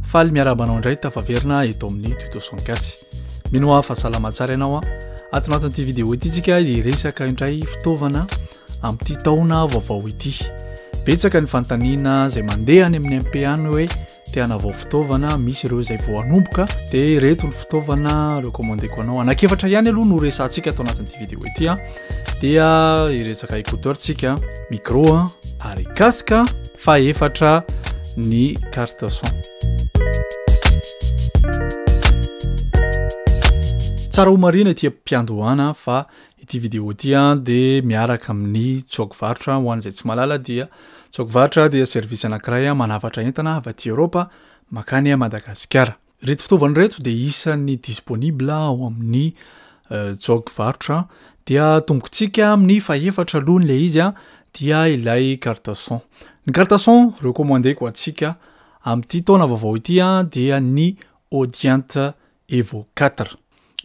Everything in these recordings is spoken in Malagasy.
Faly miarahaba anao indray tafaverina eto amin'ny Tuto Son Gasy. Mino aho fa salama tsara ianao. Ato anatin'ity vidéo ity tsika dia hiresaka indray fitaovana amin'ity taona vaovao ity. Betsaka ny fanontaniana izay mandeha any amin'ny MP any hoe te hanavao fitaovana, misy ireo izay vao hanomboka, dia ireto ny fitaovana recommandeko anao. Anankiefatra ihany aloha no resahantsika ato anatin'ity vidéo ity. Dia hiresaka écouteur tsika, micro ary casque, fahaefatra ny carte son. Tsara ho marihina ety am-piandohana fa ity vidéo ity dia miaraka amin'ny Tsoak Varotra. Ho an'izay tsy mahalala dia Tsoak Varotra dia service anankiray manafatra entana avy aty Eoropa mankany Madagasikara. Ireto fitaovana ireto dia isan'ny disponible ao amin'ny Tsoak Varotra. Dia atombokintsika amin'ny fahefatra aloha ilay izy dia ilay carte son. Ny carte son recommandeko antsika amin'ity taona vaovao ity dia ny Audient Evo quatre.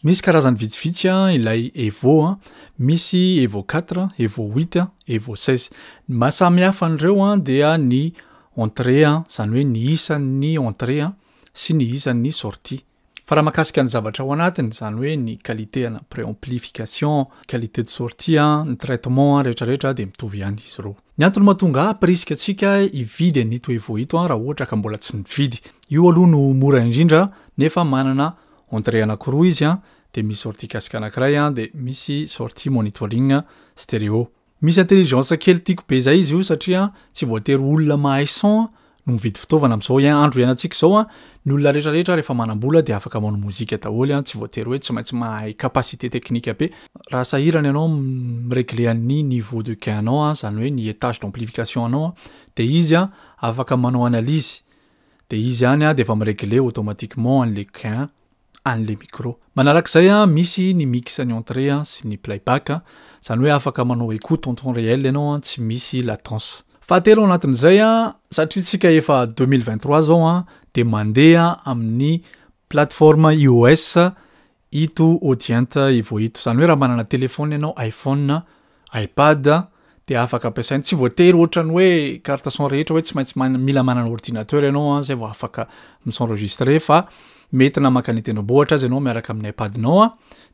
Misy karazany vitsivitsy ilay Evo, misy Evo quatre, Evo huit, Evo seize. Ny maha samy hafa an'ireo dia ny entrée, izany hoe ny isan'ny entrée sy ny isan'ny sortie. Fa raha mahakasika ny zavatra ao anatiny, izany hoe ny qualité ana préamplification, qualité de sortie, ny traitement rehetrarehetra dia mitovy ihany izy ireo. Ny antony mahatonga ahy hampirisika antsika hividy an'ito Evo ito raha ohatra ka mbola tsy nividy. Io aloha no mora indrindra nefa manana entrée anankiroa izy dia misy sortie casque anankiray dia misy sortie monitoring stereo. Misy intelligence kely tiako be zay izy io satria tsy voatery olona mahay son no mividy fitaovana amin'izao andro iainantsika izao an, ny olona rehetra rehetra rehefa manam-bola dia afaka manao mozika daholo an, tsy voatery hoe tsy maintsy mahay capacité technique be. Raha sahirana ianao mi-regler ny niveau de gain anao an, izany hoe ny étage d'amplification anao an, dia izy an afaka manao analyse, dia izy ihany an dia efa mi-regler automatiquement an'ilay gain an'ilay micro. Manarak'izay an, misy ny mix ny entrée an sy ny playback an, izany hoe afaka manao écoute en temps réel ianao an, tsy misy latence. Fahatelo ao anatin'izay an, satria tsika efa 2023 zao an, dia mandeha amin'ny plateforme iOS ito Audient Evo ito. Izany hoe raha manana téléphone ianao, iPhone, iPad, dia afaka ampiasaina. Tsy voatery ohatran'ny hoe carte son rehetra hoe tsy maintsy mila manana ordinateur ianao an, zay vao afaka mi-s'enregistrer, fa mety na mankany an-tendrombohitra aza ianao miaraka amin'ny iPad-nao an,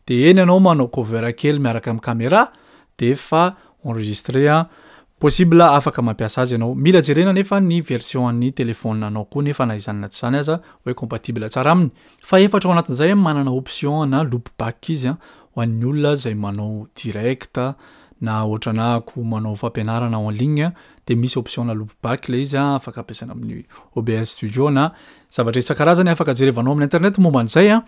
dia eny ianao manao cover kely miaraka amin'ny caméra, dia efa enregistré an, possible afaka mampiasa azy ianao. Mila jerena nefa ny version an'ny téléphone anao koa nefa na izany na tsy izany aza hoe compatible tsara aminy. Fahefatra ao anatin'izay manana option na loopback izy an, ho an'ny olona izay manao direct na ohatranà ko manao fampianarana en ligne dia misy option na loopback ilay izy an, afaka ampiasaina amin'ny OBS Studio na zavatra isan-karazany afaka jerevanao amin'ny internet momba an'izay an.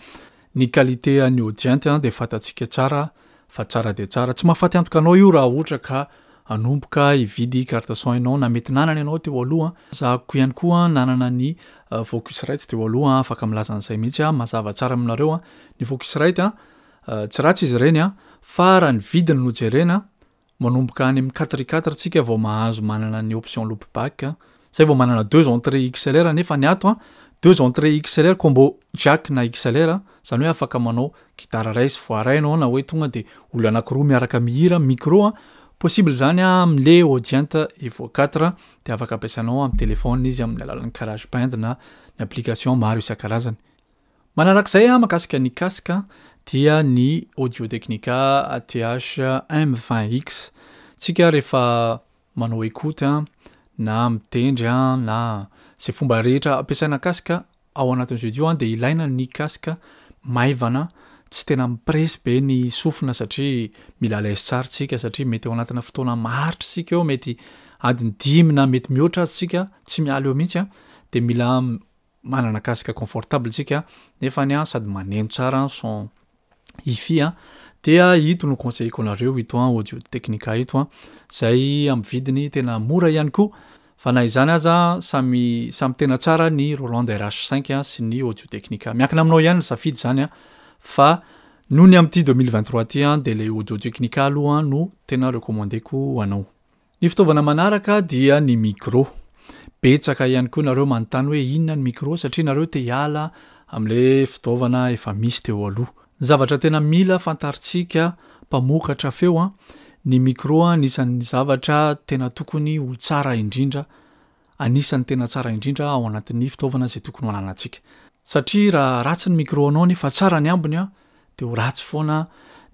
Ny qualité an'ny Audient an dia fantatsika tsara fa tsara dia tsara. Tsy mahafaty antoka anao io raha ohatra ka hanomboka hividy carte son ianao na mety nanana ianao teo aloha. Zahako ihany koa nanana ny Focusrite teo aloha, afaka milaza an'izay mihitsy aho, mazava tsara aminareo an. Ny Focusrite an, tsy ratsy izy ireny an, fa raha ny vidiny no jerena, manomboka any amin'ny quatre quatre tsika vao mahazo manana ny option loopback, zay vao manana deux entrées XLR, nefa ny ato an, deux entrées XLR combo jack na XLR, izany hoe afaka manao gitara iray sy voix iray ianao na hoe tonga dia olona anankiroa miaraka mihira micro an, possible izany an amin'le Audient Evo quatre dia afaka ampiasainao amin'ny téléphone izy amin'ny alalan'ny GarageBand na ny application maro isan-karazany. Manarak'izay mahakasika ny casque dia ny Audio Technica ATH M20X. Tsika rehefa manao écoute na mitendry na izay fomba rehetra ampiasaina casque ao anatin'ny studio dia ilaina ny casque maivana, tsy tena mipresy be ny sofina satria mila à l'aise tsara tsika satria mety ao anatina fotoana maharitra isika eo, mety adiny dimy na mety mihoatra aza tsika tsy miala eo mihitsy dia mila manana casque confortable tsika nefa ny sady maneno tsara son hi-fi dia ito no conseilleko anareo ito Audio Technica ito izay amin'ny vidiny tena mora ihany koa fa na izany aza samy tena tsara ny Roland RH5 sy ny Audio Technica. Miankina aminao ihany ny safidy izany fa noho ny amin'ity 2023 ity dia ilay Audio Technica aloha no tena recommandeko ho anao. Ny fitaovana manaraka dia ny micro. Betsaka ihany koa nareo manontany hoe inona ny micro satria nareo te hiala amin'ilay fitaovana efa misy teo aloha. Ny zavatra tena mila fantarintsika mpamokatra feo an, ny micro anisan'ny zavatra tena tokony ho tsara indrindra. anisan'ny tena tsara indrindra ao anatin'ny fitaovana izay tokony ho ananantsika. Satria raha ratsy ny micro anao nefa tsara ny ambiny dia ho ratsy foana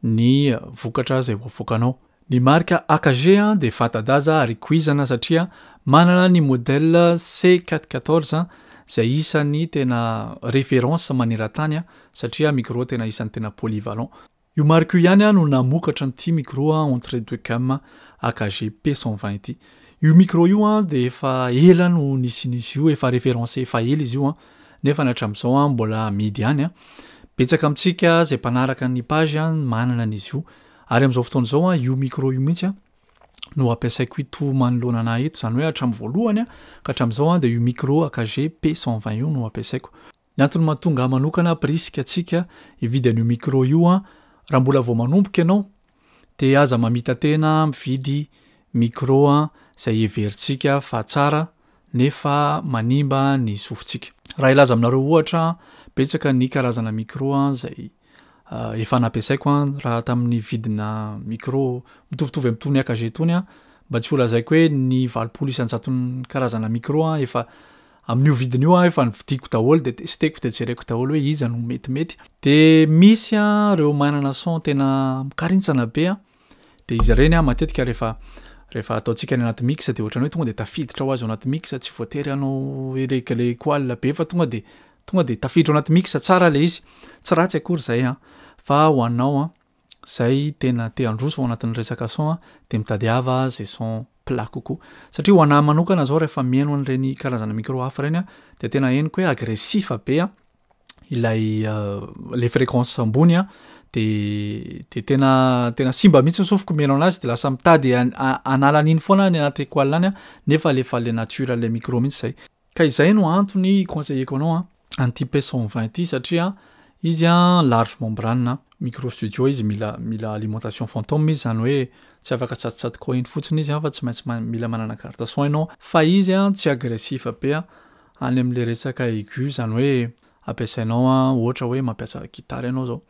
ny vokatra izay ho avoakanao. Ny marika AKG dia fanta-daza ary ikoizana satria manana ny modèle C 414 izay isan'ny tena référence maneran-tany satria micro tena isan'ny tena polyvalent. Io marika io ihany no namokatra an'ity micro entrée de gamme AKG P 120 ity. Io micro io dia efa ela no nisian'izy io, efa référencé efa ela izy io nefa ny hatramin'izao mbola amidy ihany. Betsaka amintsika izay mpanaraka ny page manana an'izy io. Ary amin'izao fotoana izao io micro io mihitsy no ampiasaiko ito manoloana anahy ito, izany hoe hatramin'ny voalohany ka hatramin'izao dia io micro AKG P 120 io no ampiasaiko. Ny antony mahatonga ahy manokana hampirisika antsika hividy an'io micro io raha mbola vao manomboka ianao dia aza mamita-tena mividy micro izay heverintsika fa tsara nefa manimba ny sofintsika. Raha hilaza aminareo ohatra, betsaka ny karazana micro izay efa nampiasaiko raha tamin'ny vidina micro mitovitovy amin'itony AKG itony mba tsy ho lazaiko hoe ny 80 isan-jaton'ny karazana micro efa amin'io vidiny io efa nividiako daholo dia testeko dia jereko daholo hoe iza no metimety. Dia misy ireo manana son tena mikarintsana be dia izy ireny matetika rehefa rehefa ataontsika any anaty mix dia ohatran'ny hoe tonga dia tafiditra ho azy ao anaty mix, tsy voatery hanao regle equal be fa tonga dia tonga dia tafiditra ao anaty mix tsara ilay izy. Tsy ratsy akory izay fa ho anao izay tena te handroso ao anatin'ny resaka son dia mitadiava izay son plat kokoa. Satria ho anahy manokana zao rehefa mihaino an'ireny karazana micro hafa ireny dia tena henoko hoe agressif be ilay le fréquence ambony de de tena tena simba mihitsy ny sofiko mihaino anazy de lasa mitady hanala an'iny foana any anaty equal any nefa le fa le nature le micro mihitsy zay. Ka izay no antony conseilleko anao an'ity P 120 ity satria izy large membrane micro studio izy, mila mila alimentation fantôme izy, zany hoe tsy afaka tsatotsatoka eny fotsiny izy fa tsy maintsy mila manana carte son ianao, fa izy tsy agressif be any amin'le resaka aigu, zany hoe ampiasainao ohatra hoe mampiasa guitare ianao zao,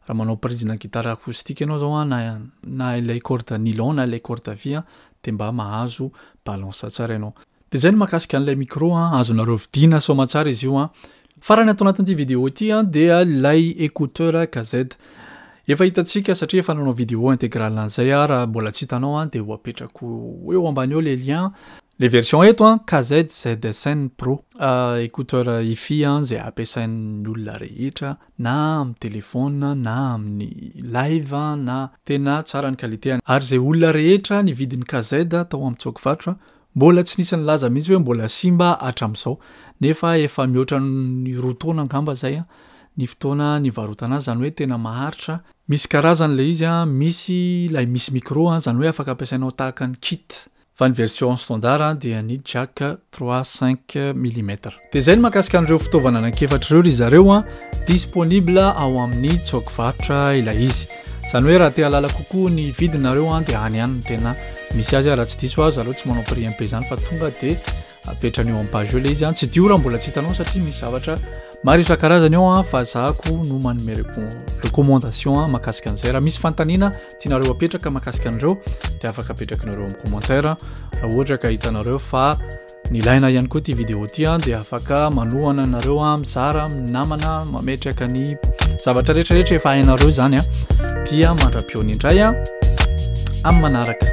raha manao prise na guitare acoustique ianao zao na ilay corde nylon na ilay corde vy de mba mahazo balance tsara ianao. De zay no mahakasika an'ilay micro azonareo vidiana soamatsara izy io. Farany ato anatin'ity vidéo ity dia ilay écouteur KZ. Efa hitantsika satria efa nanao vidéo intégrale an'izay raha mbola tsy hitanao dia ho apetrako eo ambany eo le lien. Le version eto KZ ZSN Pro, écouteur hi-fi izay ampiasain'ny olona rehetra na amin'ny téléphone na amin'ny live na tena tsara ny qualité. Ary izay olona rehetra nividy ny KZ tao amin'ny tsoak-varotra mbola tsy nisy nilaza mihitsy hoe mbola simba hatramin'izao, nefa efa mihoatra ny 2 taona angamba zay ny fotoana nivarotana azy, zany hoe tena maharitra. Misy karazany le izy misy ilay misy micro zany hoe afaka ampiasainao tahaka ny kit, fa ny version standard dia ny jack trois cinq millimètres. De zay no mahakasika an'ireo fitaovana anankiefatra ireo ry zareo disponible ao amin'ny tsoak-varotra ilay izy. Zany hoe raha te hahalala kokoa ny vidinareo dia any ihany no tena misy azy. Raha tsy diso aho zareo tsy manao prix MP zany fa tonga de apetrany eo amin'ny page eo le izy. Tsy dio raha mbola tsy hitanao satria misy zavatra maro isan-karazany eo fa zahako no manome recommandation mahakasika an'izay. Raha misy fanontaniana tianareo apetraka mahakasika an'ireo dia afaka apetrakinareo amin'ny commentaire. Raha ohatra ka hitanareo fa nilaina ihany koa ity vidéo ity dia afaka manohana anareo mizara amin'ny namana, mametraka ny zavatra rehetrarehetra efa hainareo izany dia mandra-pihaona indray amin'ny manaraka.